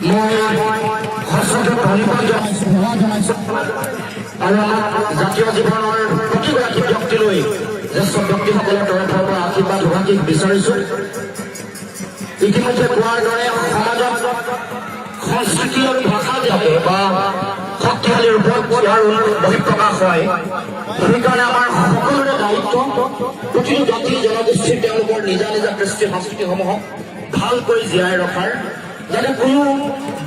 মই সশ্ৰদ্ধ প্ৰণিপাত জনাইছো, সেৱা জনাইছো আৰু আমাক জাতীয় জীৱনৰ প্ৰতিগৰাকী ব্যক্তিলৈ জ্যেষ্ঠ ব্যক্তিসকলৰ তৰফৰ পৰা আশীৰ্বাদ, শুভাশীষ বিচাৰিছো। ইতিমধ্যে কোৱাৰ দৰে সমাজত সংস্কৃতি আৰু ভাষা যাতে বা শক্তিশালী ৰূপত ইয়াৰ বহিঃপ্ৰকাশ হয়, সেইকাৰণে আমাৰ সকলোৰে দায়িত্ব প্ৰতিটো জাতি জনগোষ্ঠীৰ তেওঁলোকৰ নিজা নিজা কৃষ্টি সংস্কৃতিসমূহক ভালকৈ জীয়াই ৰখাৰ, যাতে কোনো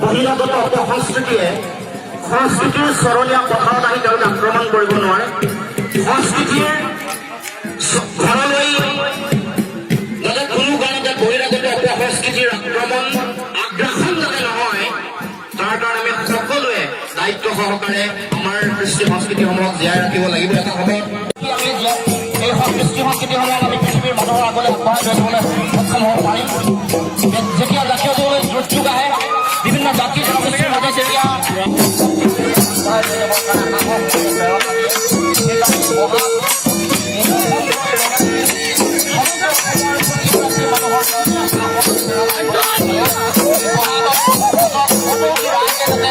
বহিৰাগত অপসংস্কৃতিয়ে সংস্কৃতিৰ চৰণীয়া পথাৰত আহি তেওঁলোকে আক্ৰমণ কৰিব নোৱাৰে, সংস্কৃতিৰ ঘৰলৈ যাতে কোনো কাৰণতে বহিৰাগত অপসংস্কৃতিৰ আক্ৰমণ, আগ্ৰাসন যাতে নহয়, তাৰ কাৰণে আমি সকলোৱে দায়িত্ব সহকাৰে আমাৰ কৃষ্টি সংস্কৃতিসমূহক জীয়াই ৰাখিব লাগিব। এটা সময়ত আমি এই কৃষ্টি সংস্কৃতিসমূহক আমি পৃথিৱীৰ মানুহৰ আগলৈ আগবঢ়াই লৈ যাবলৈ সক্ষম হ'ব পাৰিম। যেতিয়া জাতীয় জীৱনত দুৰ্যোগ আহে, বিভিন্ন জাতি জনগোষ্ঠীৰ মাজত যেতিয়া আগবঢ়াই লৈ যাবৰ কাৰণে সাহস দিয়ে, প্ৰেৰণা দিয়ে, সেইকাৰণে বহাগ এই সমগ্ৰ অসমৰ প্ৰতিগৰাকী মানুহৰ কাৰণে সাহস, প্ৰেৰণা। বহাগত সকলো ৰাইজে যাতে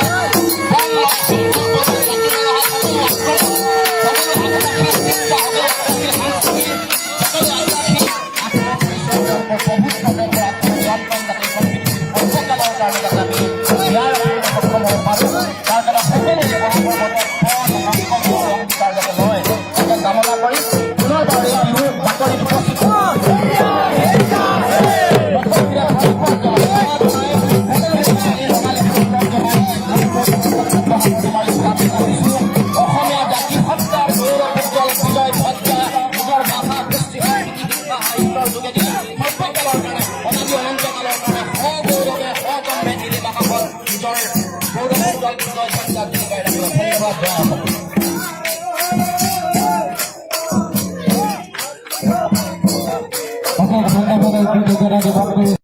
বন জাতিলৈ অহা সকলো আক্ৰমণ, সকলো আগ্ৰাসী চিন্তা, সকলো আগ্ৰাসী সংস্কৃতি, সকলো আগ্ৰাসী আত্মপৰিচয়, তেওঁলোকৰ প্ৰভুত্ব, তেওঁলোকৰ আত্মনিয়ন্ত্ৰণ যাতে এইখন পৃথিৱীত সৰ্বকালৰ কাৰণে যাতে আমি জীয়াই ৰাখিবলৈ সক্ষম হ'ব পাৰোঁ, তাৰ কাৰণে সকলোৱে বহাগৰ বতৰত পণ, সংকল্প, অংগীকাৰ যাতে লয়, তাকে কামনা কৰি পুনৰবাৰ এই বিহুৰ বাকৰিত উপস্থিত নতুনকৈ ধন্যবাদ জনাই, সেৱা জনাই, সকলোকে ৰঙালী বিহু জনাই সামৰিছোঁ। অসমীয়া জাতি সত্তাৰ গৌৰৱ উজ্জ্বল বিজয় ভদ্ৰা নিজৰ ভাষা, কৃষ্টি, সংস্কৃতি, শিক্ষা, সাহিত্যৰ যোগেদি সৰ্বকালৰ কাৰণে, অনাদি অনন্তকালৰ কাৰণে সগৌৰৱে সগম্ভে নীলিম আকাশত নিজৰ গৌৰৱ উজ্জ্বল বিজয় ঝাণ্ডা জিলিকাই ৰাখিব। ধন্যবাদ। জয় অসম। অশেষ ধন্যবাদ, কৃতজ্ঞতা জ্ঞাপন কৰিছোঁ।